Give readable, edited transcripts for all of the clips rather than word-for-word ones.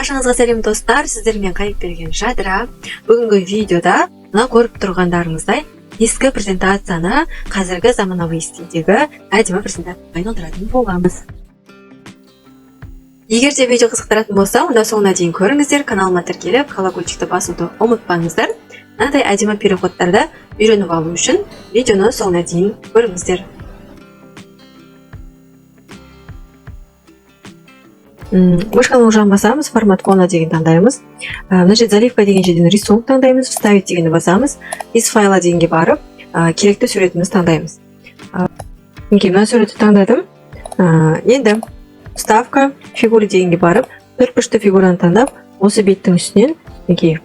Баршаңызға сәлем, достар! Сіздермен Қайыпберген Жадыра. Бүгінгі видеода мына көріп тұрғандарыңыздай ескі презентацияны қазіргі заманауи стильдегі әдемі презентацияға айналдыратын боламыз. Егер де видео қызықтыратын болса, онда соңына дейін көріңіздер. Каналыма тіркеліп, колокольчикті басуды ұмытпаңыздар. Мынадай әдемі переходтарды үйреніп алу үшін видеоны соңына дейін көріңіздер. Мышканың оң жағын басамыз, «Формат фона» деген таңдаймыз. Мына жерде «Заливка» деген жерден «Рисунок» таңдаймыз, «Вставить» дегенді басамыз, «Из файла» дегенге барып, керекті суретімізді таңдаймыз. Мінекей, мына суретті таңдадым. Енді «Вставка», «Фигура» дегенге барып, төртбұрышты фигураны таңдап, осы беттің үстінен, мінекей,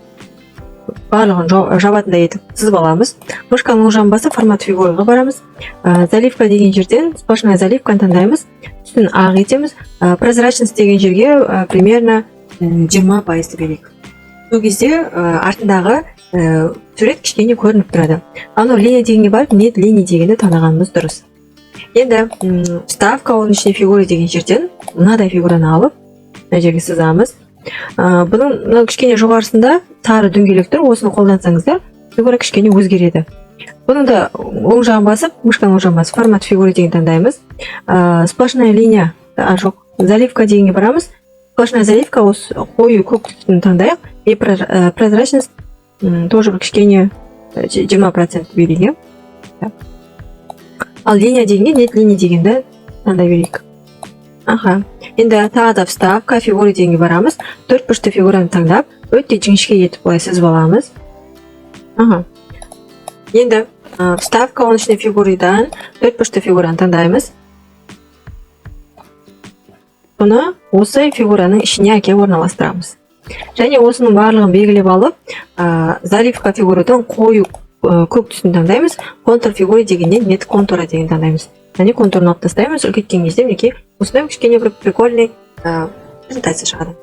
барлығын жабатындай етіп сызып аламыз. Мышканың оң жағын басып, «Формат фигураға» барамыз. «Заливка» деген жерден «Сплошная заливканы» таңдаймыз, үстін ақ етеміз. «Прозрачность» деген жерге примерно 20%-ды берейік. Сол кезде артындағы сурет кішкене көрініп тұрады. Анау «Линия» дегенге барып, «Нет линий» дегенді таңдағанымыз дұрыс. Енді «Вставка», оның ішіне «Фигура» деген жерден мынадай фигураны алып, мына жерге сызамыз. Бұның мынау кішкене жоғарысында сары дөңгелек тұр, осыны қолдансаңыздар, фигура кішкене өзгереді. Бұның да оң жағын басып, мышканың оң жағын басып, «Формат фигура» деген таңдаймыз. Сплошная линия, а, жоқ, «Заливка» дегенге барамыз, «Сплошная заливка», осы қою көк түсін таңдайық. И прозрачность тоже бір кішкене 20% берейік, иә. Ал «Линия» дегенге «Нет линий» дегенді таңдай берейік. Аха, енді тағы да «Вставка», «Фигура» дегенге барамыз, төрт бұрышты фигураны таңдап, өте жіңішке етіп былай сызып аламыз. Аха, енді «Вставка», оның ішіне «Фигурадан» төрт бұрышты фигураны таңдаймыз. Бұны осы фигураның ішіне әкеліп орналастырамыз және осының барлығын белгілеп алып, «Заливка фигурадан» қою көк түсін таңдаймыз, «Контур фигуры» дегеннен «Нет контура» деген таңдаймыз және контурын алып тастаймыз. Үлкейткен кезде, мінекей, осындай кішкене бір прикольный презентация шығады.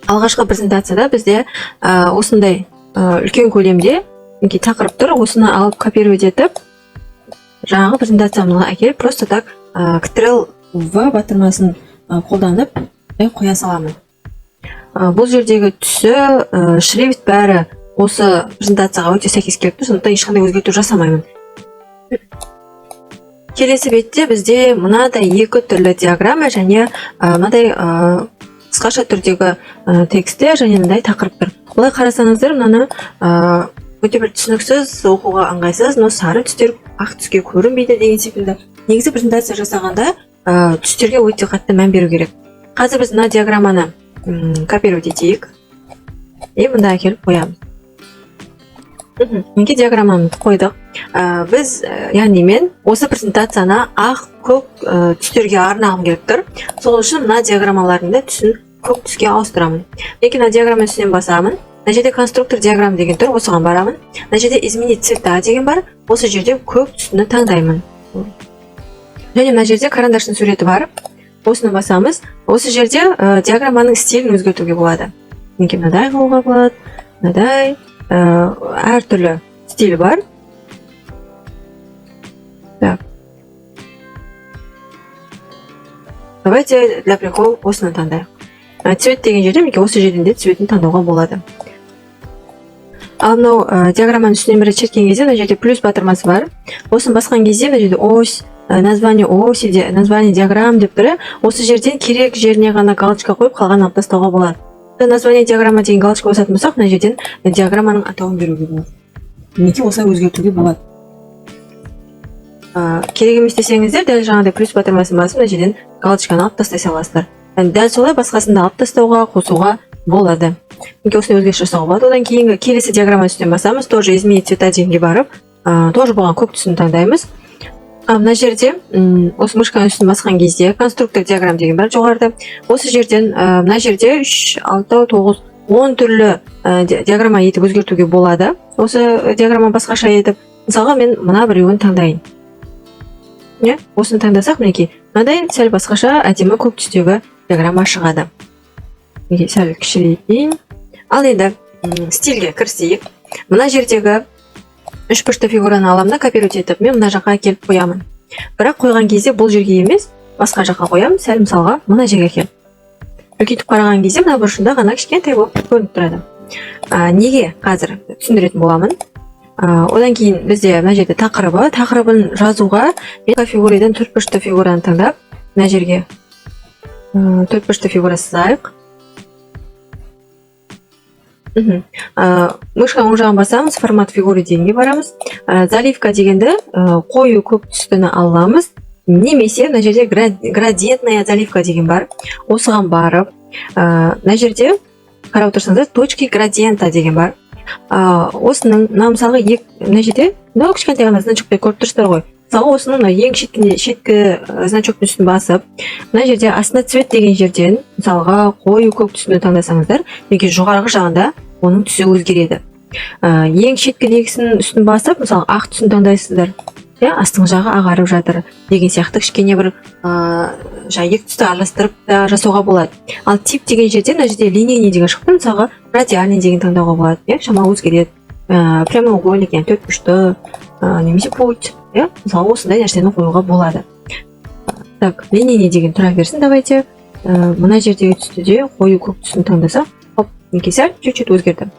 Алғашқы презентацияда бізде осындай үлкен көлемде, мінекей, тақырып тұр. Осыны алып, копировать етіп, жаңағы презентациямызға әкеліп, просто так Ctrl V батырмасын қолданып қоя саламын. Бұл жердегі түсі, шрифт, бәрі осы презентацияға өте сәйкес келіп тұр, сондықтан ешқандай өзгерту жасамаймын. Келесі бетте бізде мынадай екі түрлі диаграмма және мынадай қысқаша түрдегі тексттер және мындай тақырып тұр. Былай қарасаңыздар, мынаны өте бір түсініксіз, оқуға ыңғайсыз, но сары түстер ақ түске көрінбейді деген секілді. Негізі презентация жасағанда түстерге өте қатты мән беру керек. Қазір біз мына диаграмманы копировать етейік и мында әкеліп қоямыз. Мінекей, диаграммамызды қойдық. Біз, яғни мен осы презентацияны ақ, көк түстерге арнағым келіп тұр. Сол үшін мына диаграммалардың да түсін көк түске ауыстырамын. Мінекей, мына диаграмма үстінен басамын. Мына жерде «Конструктор диаграмм» деген тұр, осыған барамын. Мына жерде «Изменить цвета» деген бар, осы жерде көк түсіні таңдаймын. Және мына жерде карандаштың суреті бар, осыны басамыз. Осы жерде диаграмманың стилін өзгертуге болады. Мінекей, мынадай қылуға болады, мынадай, әртүрлі стиль бар. Так, давайте для прикола осыны таңдайық. «Цвет» деген жерде, мінекей, осы жерден де цветін таңдауға болады. Ал мынау диаграмманың үстінен бір рет шерткен кезде мына жерде плюс батырмасы бар. Осыны басқан кезде мына жерде ось, название оси, название диаграмм деп тұр, иә. Осы жерден керек жеріне ғана галочка қойып, қалғанын алып тастауға болады. «Название диаграмма» деген галочка басатын болсақ, мына жерден диаграмманың атауын беруге болады. Мінекей, осылай өзгертуге болады. Керек емес десеңіздер, дәл жаңағыдай плюс батырмасын басып, мына жерден галочканы алып тастай саласыздар. Яғни дәл солай басқасын да алып тастауға, қосуға болады. Мінекей, осындай өзгеріс жасауға болады. Одан кейінгі келесі диаграмманың үстінен басамыз, тоже «Изменить цвета» дегенге барып, тоже бұған көк түсін таңдаймыз. А мына жерде осы мышканың үстін басқан кезде «Конструктор диаграмм» деген бар жоғарыда. Осы жерден мына жерде үш, алты, тоғыз, 10 түрлі диаграмма етіп өзгертуге болады. Осы диаграмма басқаша етіп, мысалға, мен мына біреуін таңдайын, иә. Осыны таңдасақ, мінекей, мынадай сәл басқаша әдемі көк түстегі диаграмма шығады. Мінекей, сәл кішірейтейін. Ал енді стильге кірісейік. Мына жердегі үш бұрышты фигураны аламын да, копировать етіп, мен мына жаққа әкеліп қоямын. Бірақ қойған кезде бұл жерге емес, басқа жаққа қоямын, сәл, мысалға, мына жерге әкеліп. Үлкейтіп қараған кезде мына бұрышында ғана кішкентай болып көрініп тұрады. Неге, қазір түсіндіретін боламын. Одан кейін бізде мына жерде тақырыбы. Тақырыбын жазуға мен фигурадан төртбұрышты фигураны таңдап, мына жерге төртбұрышты фигура сызайық. Мышканың оң жағын басамыз, «Формат фигуры» дегенге барамыз. Заливка дегенді қою көк түстіні аламыз немесе мына жерде «Градиентная заливка» деген бар. Осыған барып, мына жерде қарап отырсаңыздар, «Точки градиента» деген бар. Осының мына, мысалға, мына жерде мынау кішкентай ғана значокты көріп тұрсыздар ғой. Мысалы, осының мына ең шеткі значоктың үстін басып, мына жерде астына «Цвет» деген жерден, мысалға, қою көк түсіні таңдасаңыздар, мінекей, жоғарғы жағында оның түсі өзгереді. Ең шеткі негізінің үстін басып, мысалы, ақ түсін таңдайсыздар, иә, астыңғы жағы ағарып жатыр деген сияқты. Кішкене бір жаңағы екі түсті араластырып та жасауға болады. Ал «Тип» деген жерде мына жерде «Линейный» деген шығып тұр. Мысалға, «Радиальный» деген таңдауға болады, иә, шамалы өзгереді, прямоугольник, яғни төртбұрышты, немесе «Путь», иә, мысалы, осындай нәрсені қоюға болады. Так, «Линейный» деген тұра берсін. Давайте мына жердегі түсті де қою көк түсін таңдасақ, хоп, мінекей, сәл чуть чуть өзгерді.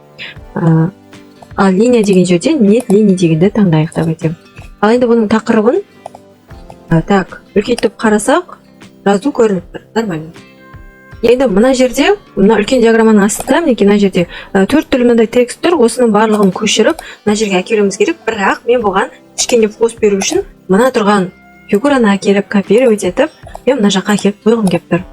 Ал «Линия» деген жерден «Нет линий» дегенді таңдайық, давайте. Ал енді бұның тақырыбын так, үлкейтіп қарасақ, жазу көрініп тұр, нормально. Енді мына жерде, мына үлкен диаграмманың астында, мінекей, мына жерде төрт түрлі мынандай текст тұр. Осының барлығын көшіріп, мына жерге әкелуіміз керек. Бірақ мен бұған кішкене вкус беру үшін мына тұрған фигураны әкеліп, копировать етіп, мен мына жаққа әкеліп қойғым келіп тұр.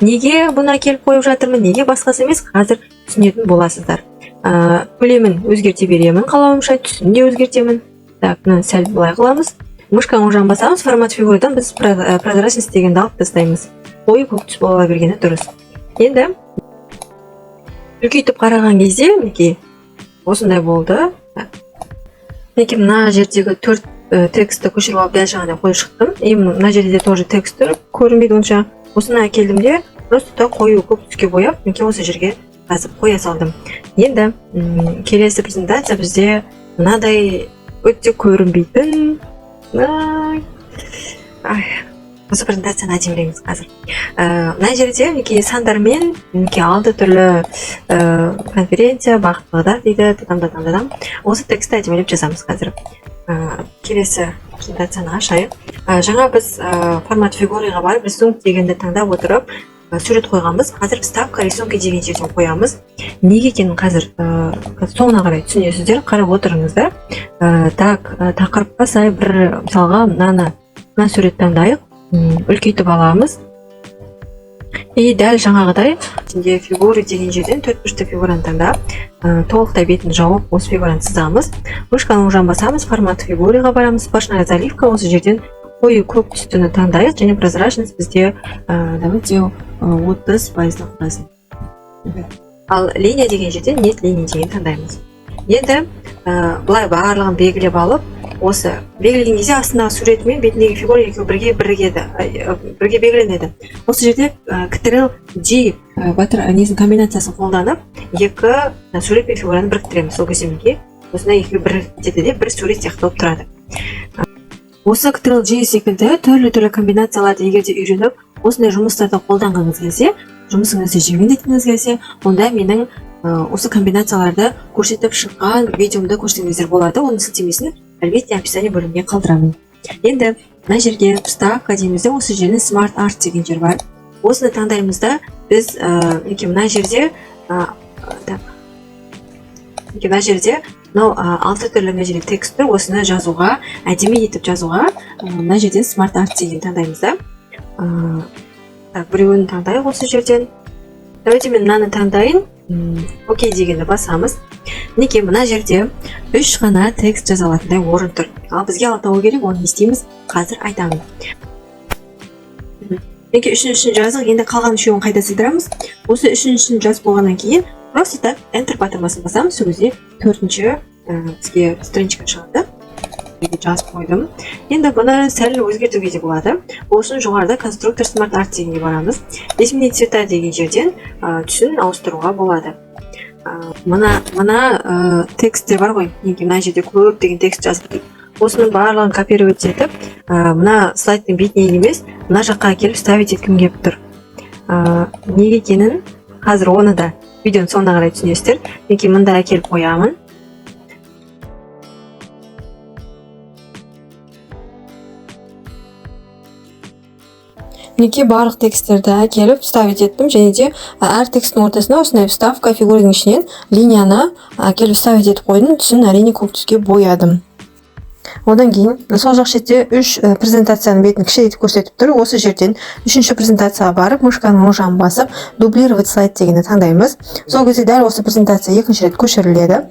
Неге бұны әкеліп қойып жатырмын, неге басқасы емес, қазір түсінетін боласыздар. Көлемін өзгерте беремін қалауымша, түсін де өзгертемін. Так, мынаны сәл былай қыламыз. Мышканың оң жағын басамыз, «Формат фигурадан» біз «Прозрачность» дегенді алып тастаймыз. Қою көк түс бола бергені дұрыс. Енді үлкейтіп қараған кезде, мінекей, осындай болды. Так. Мінекей, мына жердегі төрт текстті көшіріп алып, дәл жаңағыдай қойып шықтым. И мына жерде де тоже текст тұр, көрінбейді онша. Осыны әкелдім де, просто так қою көк түске бояп, мінекей, осы жерге жазып қоя салдым. Енді келесі презентация бізде мынадай өте көрінбейтін. Ай, ай, осы презентацияны әдемілейміз қазір. Мына жерде, мінекей, сандармен, мінекей, алты түрлі конференция, бағыт бағдар дейді, тадам, тадам, тадам. Осы текстті әдемілеп жазамыз қазір. Келесі презентацияны ашайық. Жаңа біз «Формат фигурыға» барып, «Рисунок» дегенді таңдап отырып, сурет қойғанбыз. Қазір «Вставка рисунки» деген жерден қоямыз. Неге екенін қазір соңына қарай түсінесіздер, қарап отырыңыздар. Так, тақырыпқа сай бір, мысалға, мына суретті таңдайық. Үлкейтіп аламыз и дәл жаңағыдай ішінде «Фигуры» деген жерден төртбұрышты фигураны таңдап, толықтай бетін жауып, осы фигураны сызамыз. Мышканың оң жағын басамыз, «Формат фигурыға» барамыз, «Сплошная заливка», осы жерден қою көк түстіні таңдайық және прозрачность бізде давайте 30%-ды құрасын. Ал «Линия» деген жерден «Нет линий» деген таңдаймыз. Енді былай барлығын белгілеп алып, осы белгілеген кезде астындағы суреті мен бетіндегі фигура екеуі бірге бірігеді, бірге белгіленеді. Осы жерде Ctrl G батыр несін, комбинациясын қолданып, екі сурет пен фигураны біріктіреміз. Сол кезде, мінекей, осындай екеуі біріктеді де, бір сурет сияқты болып тұрады. Осы Ctrl G секілді түрлі түрлі комбинацияларды егер де үйреніп, осындай жұмыстарда қолданғыңыз келсе, жұмысыңызды жеңілдеткіңіз келсе, онда менің осы комбинацияларды көрсетіп шыққан видеомды көрсеңіздер болады. Оның сілтемесін, әлбетте, описание бөліміне қалдырамын. Енді мына жерге «Вставка» дейміз де, осы жерден «Smart Art» деген жер бар, осыны таңдаймыз да, біз мінекей, мына жерде так, мінекей, мына жерде мынау алты түрлі мына жерде текст тұр. Осыны жазуға, әдемі етіп жазуға мына жерден «Smart Art» деген таңдаймыз да. Так, біреуін таңдайық осы жерден. Давайте мен мынаны таңдайын. «Окей» дегенді басамыз. Мінекей, мына жерде үш ғана текст жаза алатындай орын тұр, ал бізге алтауы керек. Оны не істейміз, қазір айтамын. Мінекей, үшіншісін жаздық. Енді қалған үшеуін қайда сыйдырамыз? Осы үшіншісін жазып болғаннан кейін просто так Enter батырмасын басамыз. Сол кезде төртінші бізге страничка шығады. Жазып қойдым. Енді бұны сәл өзгертуге де болады. Ол үшін жоғарыда «Конструктор Smart Art» дегенге барамыз. «Изменить цвета» деген жерден түсін ауыстыруға болады. Мына тексттер бар ғой, мінекей, мына жерде көптеген текст жазып тұр. Осының барлығын копировать етіп, мына слайдтың бетіне емес, мына жаққа әкеліп ставить еткім келіп тұр. Неге екенін қазір оны да видеоның соңына қарай түсінесіздер. Мінекей, мында әкеліп қоямын. Мінекей, барлық тексттерді әкеліп вставить еттім және де әр тексттің ортасына осындай вставка фигураның ішінен линияны әкеліп вставить етіп қойдым. Түсін, әрине, көк түске боядым. Одан кейін сол жақ шетте үш презентацияның бетін кішірейтіп көрсетіп тұр. Осы жерден үшінші презентацияға барып, мышканың оң жағын басып, «Дублировать слайд» дегенді таңдаймыз. Сол кезде дәл осы презентация екінші рет көшіріледі.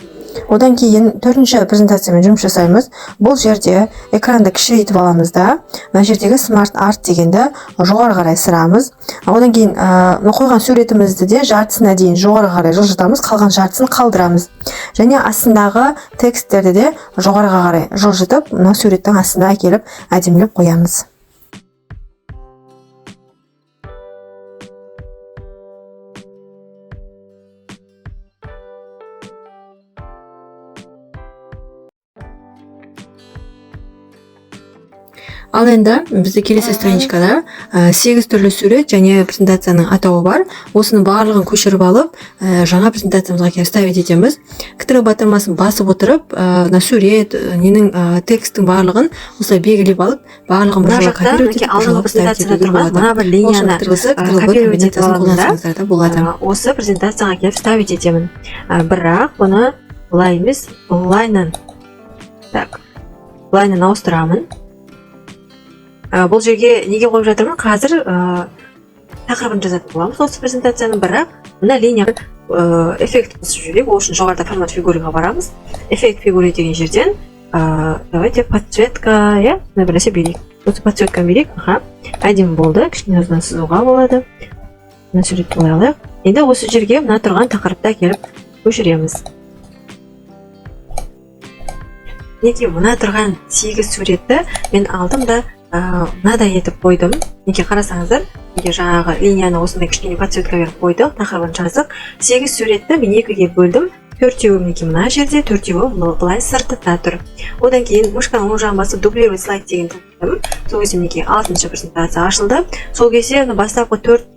Одан кейін төртінші презентациямен жұмыс жасаймыз. Бұл жерде экранды кішірейтіп аламыз да, мына жердегі Smart Art дегенді жоғары қарай ысырамыз. Одан кейін мына қойған суретімізді де жартысына дейін жоғары қарай жылжытамыз, қалған жартысын қалдырамыз және астындағы тексттерді де жоғарыға қарай жылжытып, мына суреттің астына әкеліп әдемілеп қоямыз. Ал енді бізде келесі страничкада сегіз түрлі сурет және презентацияның атауы бар. Осының барлығын көшіріп алып, жаңа презентациямызға келіп вставить етеміз. Ctrl батырмасын басып отырып, мына сурет, ненің, тексттің барлығын осылай белгілеп алып, барлығын бір Мына жолы жақта копировать мінекей етіп, бір алдыңғы жолы вставить презентацияда етуге тұрған болады. мына бір Ол үшін линияны Ctrl C, Ctrl V копировать етіп комбинациясын аламын да, қолдансаңыздар да болады. Осы презентацияға келіп вставить етемін. Бірақ бұны былай емес, былайынан, так, былайынан ауыстырамын. Бұл жерге неге қойып жатырмын? Қазір тақырыбын жазатын боламыз осы презентацияның. Бірақ мына линия эффект қосып жіберейік. Ол үшін жоғарыда «Формат фигуры» ға барамыз. «Эффект фигуры» деген жерден давайте подсветка, иә, мына бір нәрсе берейік. Осы подсветканы берейік. Аха, әдемі болды. Кішкене ұзын сызуға болады. Мына суретті былай алайық. Енді осы жерге мына тұрған тақырыпты әкеліп көшіреміз. Мінекей, мына тұрған сегіз суретті мен алдым да, мынадай етіп қойдым. Мінекей, қарасаңыздар, мінекей, жаңағы линияны осындай кішкене подсветка беріп қойдық, тақырыбын жаздық. Сегіз суретті мен екіге бөлдім. Төртеуі мінекей мына жерде, төртеуі былай сыртында тұр. Одан кейін мышканың оң жағын басып, «Дублировать слайд» деген таңдадым. Сол кезде мінекей алтыншы презентация ашылды. Сол кезде мына бастапқы төрт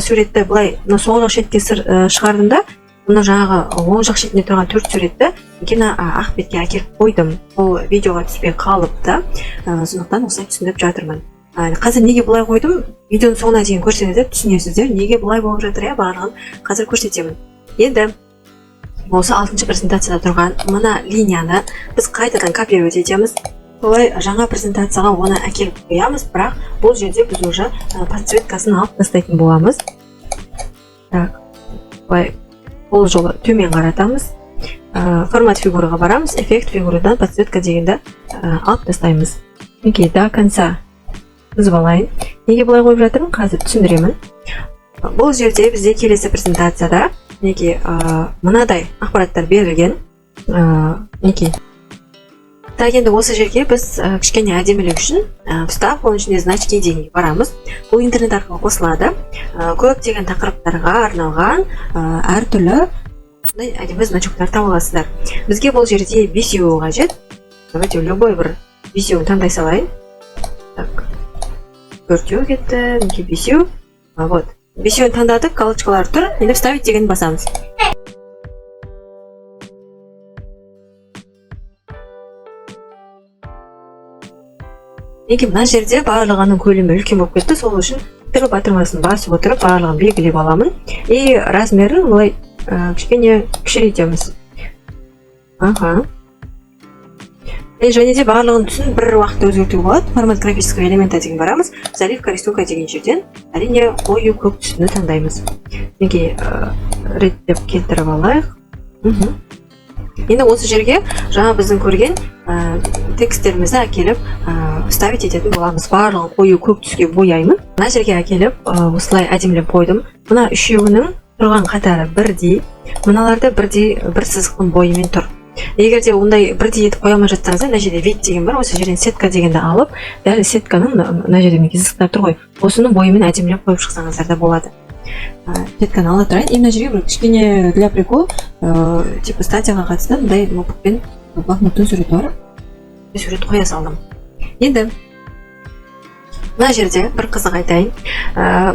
суретті былай мына сол жақ шетке шығардым да, мына жаңағы оң жақ шетінде тұрған төрт суретті мінекей мына ақ бетке әкеліп қойдым. Ол видеоға түспей қалыпты, сондықтан осылай түсіндіріп жатырмын. Қазір неге бұлай қойдым, видеоның соңына дейін көрсеңіздер, түсінесіздер, неге бұлай болып жатыр, иә, барлығын қазір көрсетемін. Енді осы алтыншы презентацияда тұрған мына линияны біз қайтадан копировать етеміз. Солай жаңа презентацияға оны әкеліп қоямыз, бірақ бұл жерде біз уже подсветкасын алып тастайтын боламыз. Так, былай бұл жолы төмен қаратамыз. «Формат фигура» ға барамыз, «Эффект фигура» дан «Подсветка» дегенді алып тастаймыз. Мінекей, до конца сызып алайын. Неге бұлай қойып жатырмын, қазір түсіндіремін. Бұл жерде бізде келесі презентацияда мінекей мынадай ақпараттар берілген. Мінекей, так, енді осы жерге біз кішкене әдемілік үшін «Вставка», оның ішінде «Значки» дегенге барамыз. Бұл интернет арқылы қосылады. Көптеген тақырыптарға арналған әртүрлі осындай әдемі значоктар таба аласыздар. Бізге бұл жерде бесеуі қажет. Давайте любой бір бесеуін таңдай салайын. Так, төртеу кетті, мінекей, бесеу. Вот, бесеуін таңдадық, галочкалар тұр. Енді «Вставить» дегенді басамыз. Мінекей, мына жерде барлығының көлемі үлкен болып кетті. Сол үшін Ctrl батырмасын басып отырып, барлығын белгілеп аламын и размерін былай кішкене кішірейтеміз. Аха, и және де барлығын түсін бір уақытта өзгертуге болады. «Формат графического элемента» деген барамыз, «Заливка рисунка» деген жерден, әрине, қою көк түсіні таңдаймыз. Мінекей, реттеп келтіріп алайық. Енді осы жерге жаңа біздің көрген тексттерімізді әкеліп вставить ететін боламыз. Барлығын қою көк түске бояймын. Мына жерге әкеліп осылай әдемілеп қойдым. Мына үшеуінің тұрған қатары бірдей, мыналар да бірдей, бір сызықтың бойымен тұр. Егер де ондай бірдей етіп қоя алмай жатсаңыздар, мына жерде «Вид» деген бар. Осы жерден «Сетка» дегенді алып, дәл сетканың мына жерде мінекей сызықтар тұр ғой, осының бойымен әдемілеп қойып шықсаңыздар да болады. Сетканы ала тұрайын. И мына жерге бір кішкене для прикол, типа статьяға қатысты мындай ноутбук пен блокноттың суреті бар, сурет қоя салдым. Енді Мына жерде бір қызық айтайын.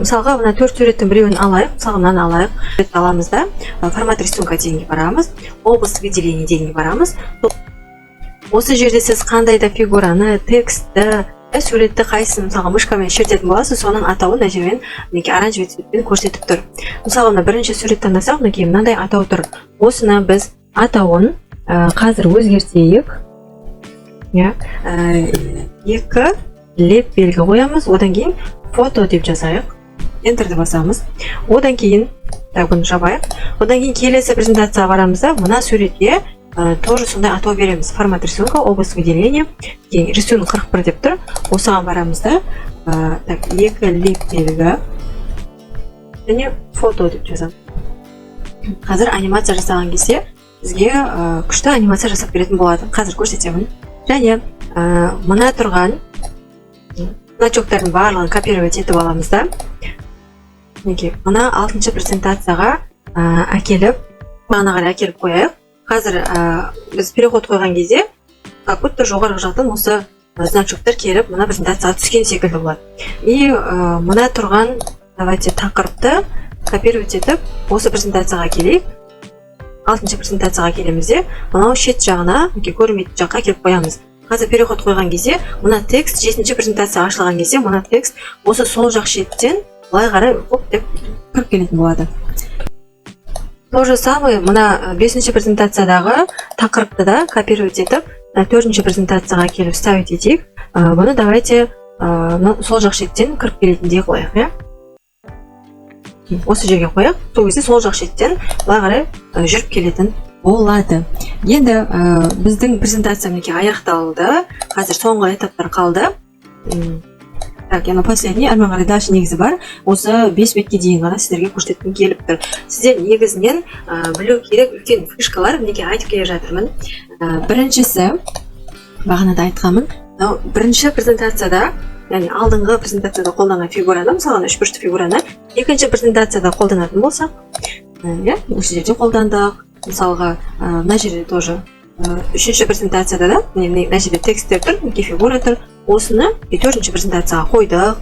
Мысалға, мына төрт суреттің біреуін алайық, мысалға, мынаны алайық. Суретті аламыз да, формат рисунка дегенге барамыз, область выделения дегенге барамыз. Осы жерде сіз қандай да фигураны, текстті, суретті, қайсысын, мысалға, мышкамен шертетін боласыз, соның атауын мына жермен, мінекей, оранжевый цветпен көрсетіп тұр. Мысалға, мына бірінші сурет таңдасақ, мінекей, мынандай атау тұр. Осыны біз атауын қазір өзгертейік, иә. Екі леп белгі қоямыз, одан кейін фото деп жазайық, энтерді басамыз. Одан кейін, так, бұны жабайық. Одан кейін келесі презентацияға барамыз да, мына суретке тоже сондай атау береміз. Формат рисунка, область выделения, кейін рисунок 41 деп тұр, осыған барамыз да, так, екі леп белгі және фото деп жазамын. Қазір анимация жасаған кезде бізге күшті анимация жасап беретін болады, қазір көрсетемін. Және мына тұрған значоктардың барлығын копировать етіп аламыз да, мінекей, мына алтыншы презентацияға әкеліп, мына қарай әкеліп қояйық. Қазір біз переход қойған кезде, как будто жоғарғы жақтан осы значоктар келіп, мына презентацияға түскен секілді болады. И мына тұрған, давайте, тақырыпты копировать етіп, осы презентацияға келейік. Алтыншы презентацияға келеміз де, мынау шет жағына, мінекей, көрінбейтін жаққа әкеліп қоямыз. Қазір переход қойған кезде мына текст, жетінші презентация ашылған кезде мына текст осы сол жақ шеттен былай қарай хоп деп кіріп келетін болады. То же самое мына бесінші презентациядағы тақырыпты да копировать етіп, мына төртінші презентацияға келіп ставить етейік. Бұны, давайте, мына сол жақ шеттен кіріп келетіндей қояйық, иә, осы жерге қояйық. Сол кезде сол жақ шеттен былай қарай жүріп келетін болады. Енді біздің презентация, мінекей, аяқталды. Қазір соңғы этаптар қалды. Так, енді последний, әрмен қарай дальше негізі бар. Осы бес бетке дейін ғана сіздерге көрсеткім келіп тұр. Сіздер негізінен білу керек үлкен фишкалар, мінекей, айтып келе жатырмын. Біріншісі, бағана да айтқанмын, мынау бірінші презентацияда, яғни алдыңғы презентацияда қолданған фигураны, мысалы, үшбұрышты фигураны екінші презентацияда қолданатын болсақ, иә, осы жерде қолдандық. Мысалға, мына жерде тоже, үшінші презентацияда да, міне, мына жерде тексттер тұр, мінекей, фигура тұр, осыны и төртінші презентацияға қойдық.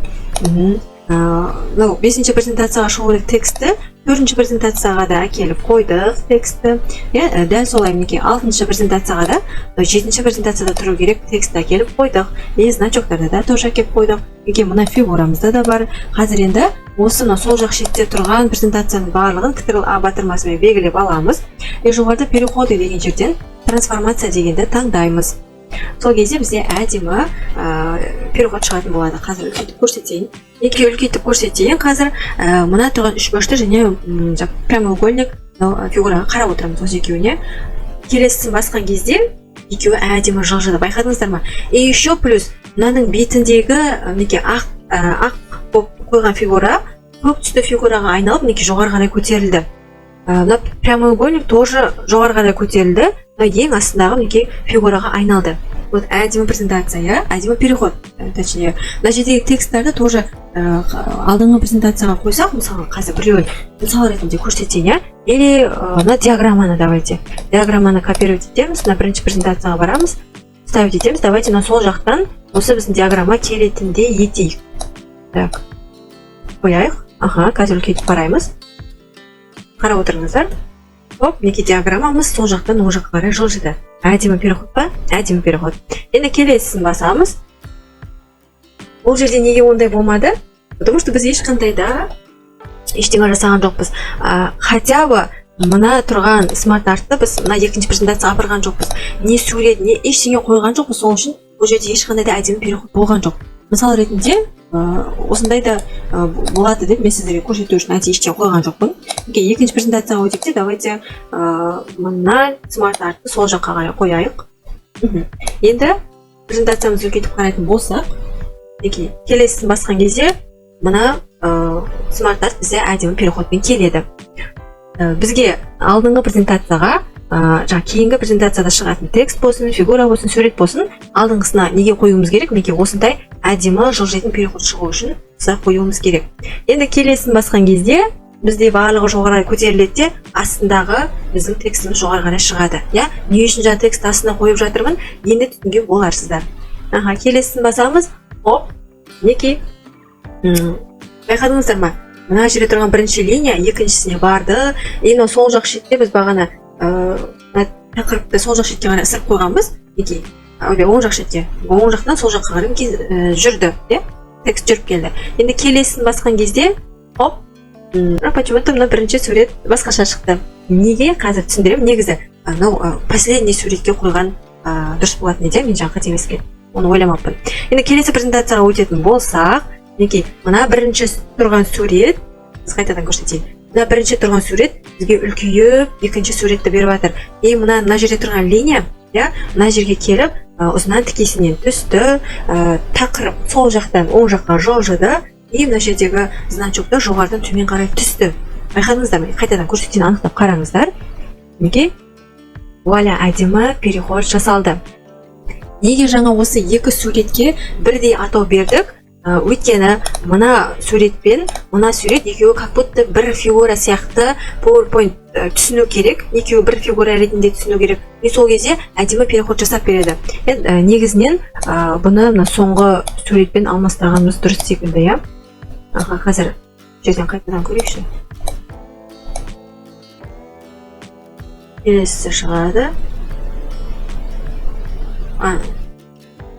Мынау бесінші презентацияға шығу керек текстті төртінші презентацияға да әкеліп қойдық текстті, иә. Дәл солай, мінекей, алтыншы презентацияға да жетінші презентацияда тұру керек текстті әкеліп қойдық и значоктарды да тоже әкеліп қойдық. Мінекей, мына фигурамызда да бар. Қазір енді осы мына сол жақ шетте тұрған презентацияның барлығын Ctrl А батырмасымен белгілеп аламыз и жоғарыда переходы деген жерден трансформация дегенді таңдаймыз. Сол кезде бізде әдемі переход шығатын болады. Қазір үлкейтіп көрсетейін. Мінекей, үлкейтіп көрсетейін. Қазір мына тұрған үшбұрышты және прямоугольник мынау фигураға қарап отырамыз, осы екеуіне. Келесісін басқан кезде екеуі әдемі жылжыды, байқадыңыздар ма? И еще плюс мынаның бетіндегі, мінекей, ақ болып қойған фигура көк түсті фигураға айналып, мінекей, жоғары қарай көтерілді. Мына прямоугольник тоже жоғары қарай көтерілді, мына ең астындағы, мінекей, фигураға айналды. Вот әдемі презентация, иә, әдемі переход. Точнее, мына жердегі тексттарды тоже алдыңғы презентацияға қойсақ, мысалы, қазір біреуін мысал ретінде көрсетейін, иә, или мына диаграмманы, давайте, диаграмманы копировать етеміз, мына бірінші презентацияға барамыз, ставить етеміз. Давайте, мына сол жақтан осы біздің диаграмма келетіндей етейік. Так, қояйық. Аха, қазір үлкейтіп қараймыз, қарап отырыңыздар. Хоп, мінекей, диаграммамыз сол жақтан оң жаққа қарай жылжыды. Әдемі переход па? Әдемі переход. Енді келесісін басамыз. Бұл жерде неге ондай болмады? Потому что біз ешқандай да ештеңе жасаған жоқпыз. Хотя бы мына тұрған смарт артты біз мына екінші презентацияға апарған жоқпыз, не сурет, не ештеңе қойған жоқпыз. Сол үшін бұл жерде ешқандай да әдемі переход болған жоқ. Мысал ретінде, осындай да болады деп мен сіздерге көрсету үшін әдейі ештеңе қойған жоқпын. Окей, екінші презентацияға өтейік те, давайте, мына смарт артты сол жаққа қарай қояйық. Енді презентациямызды үлкейтіп қарайтын болсақ, мінекей, келесісін басқан кезде мына смарт арт бізде әдемі переходпен келеді. Бізге алдыңғы презентацияға, жаңа кейінгі презентацияда шығатын текст болсын, фигура болсын, сурет болсын, алдыңғысына неге қоюымыз керек? Мінекей, осындай әдемі жылжитын переход шығу үшін осылай қоюымыз керек. Енді келесін басқан кезде бізде барлығы жоғары қарай көтеріледі де, астындағы біздің текстіміз жоғары қарай шығады, иә. Не үшін жаңа текст астына қойып жатырмын, енді түсінген боларсыздар. Аха, келесісін басамыз. Хоп. Мінекей, байқадыңыздар ма, мына жерде тұрған бірінші линия екіншісіне барды. И мынау сол жақ шетте біз бағана мына тақырыпты сол жақ шетке қарай ысырып қойғанбыз. Мінекей, ойбай, оң жақ шетке, оң жақтан сол жаққа қарай, мінекей, жүрді, иә, текст жүріп келді. Енді келесін басқан кезде, хоп, почему-то мына бірінші сурет басқаша шықты. Неге, қазір түсіндіремін. Негізі мынау последний суретке қойған дұрыс болатын еді, мен жаңа қателескен, оны ойламаппын. Енді келесі презентацияға өтетін болсақ, мінекей, мына бірінші тұрған сурет, біз қайтадан көрсетейін, мына бірінші тұрған сурет бізге үлкейіп екінші суретті беріп жатыр. И мына жерде тұрған линия, иә, мына жерге келіп, ұзыннан тікесінен түсті, тақырып сол жақтан оң жаққа жылжыды, и мына жердегі значок та жоғарыдан төмен қарай түсті. Байқадыңыздар ма? Қайтадан көрсетейін, анықтап қараңыздар. Мінекей, вуаля, әдемі переход жасалды. Неге жаңа осы екі суретке бірдей атау бердік? Өйткені мына сурет пен мына сурет екеуі как будто бір фигура сияқты PowerPoint түсіну керек, екеуі бір фигура ретінде түсіну керек, и сол кезде әдемі переход жасап береді. Енді негізінен бұны мына соңғы суретпен алмастырғанымыз дұрыс секілді, иә. Аха, қазір жерден қайтадан көрейікші. Келесісі шығады.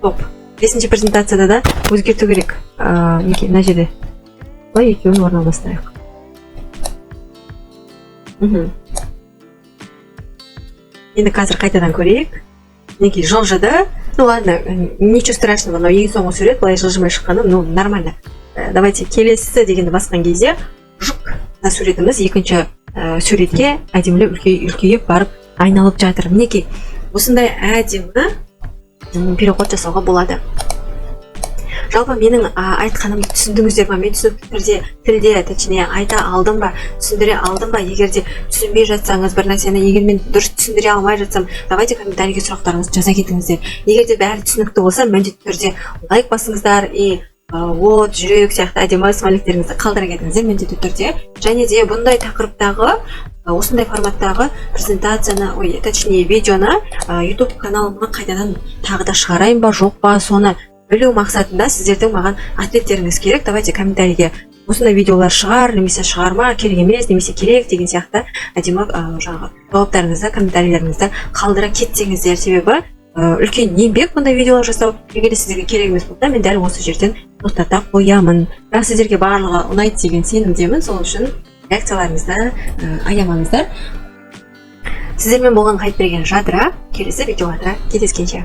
Топ бесінші презентацияда да өзгерту керек. Мінекей, мына жерде былай екеуін орналастырайық. Енді қазір қайтадан көрейік. Мінекей, жылжыды. Ну ладно, ничего страшного, мынау ең соңғы сурет былай жылжымай шыққаны, ну, нормально. Давайте келесісі дегенді басқан кезде, жук, мына суретіміз екінші суретке әдемілеп үлкейіп барып айналып жатыр. Мінекей, осындай әдемі переход жасауға болады. Жалпы менің айтқанымды түсіндіңіздер ма? Мен түсінікті түрде, тілде, точнее, айта алдым ба, түсіндіре алдым ба? Егер де түсінбей жатсаңыз бір нәрсені, егер мен дұрыс түсіндіре алмай жатсам, давайте комментарийге сұрақтарыңызды жаза кетіңіздер. Егер де бәрі түсінікті болса, міндетті түрде лайк басыңыздар и от, жүрек сияқты әдемі смайликтеріңізді қалдыра кетіңіздер міндетті түрде. Және де бұндай тақырыптағы, осындай форматтағы презентацияны, ой, точнее, видеоны YouTube каналыма қайтадан тағы да шығарайын ба, жоқ па, соны білу мақсатында сіздердің маған ответтеріңіз керек. Давайте комментарийге осындай видеолар шығар немесе шығарма, керек емес немесе керек деген сияқты әдемі жаңағы жауаптарыңызды, комментарийлеріңізді қалдыра кетсеңіздер. Себебі үлкен еңбек бұндай видеолар жасау. Егер де сіздерге керек емес болса, мен дәл осы жерден тоқтата қоямын. Бірақ сіздерге барлығы ұнайды деген сенімдемін, сол үшін реакцияларыңызды аямаңыздар. Сіздермен болған Қайтберген Жадыра. Келесі видеоларда кездескенше.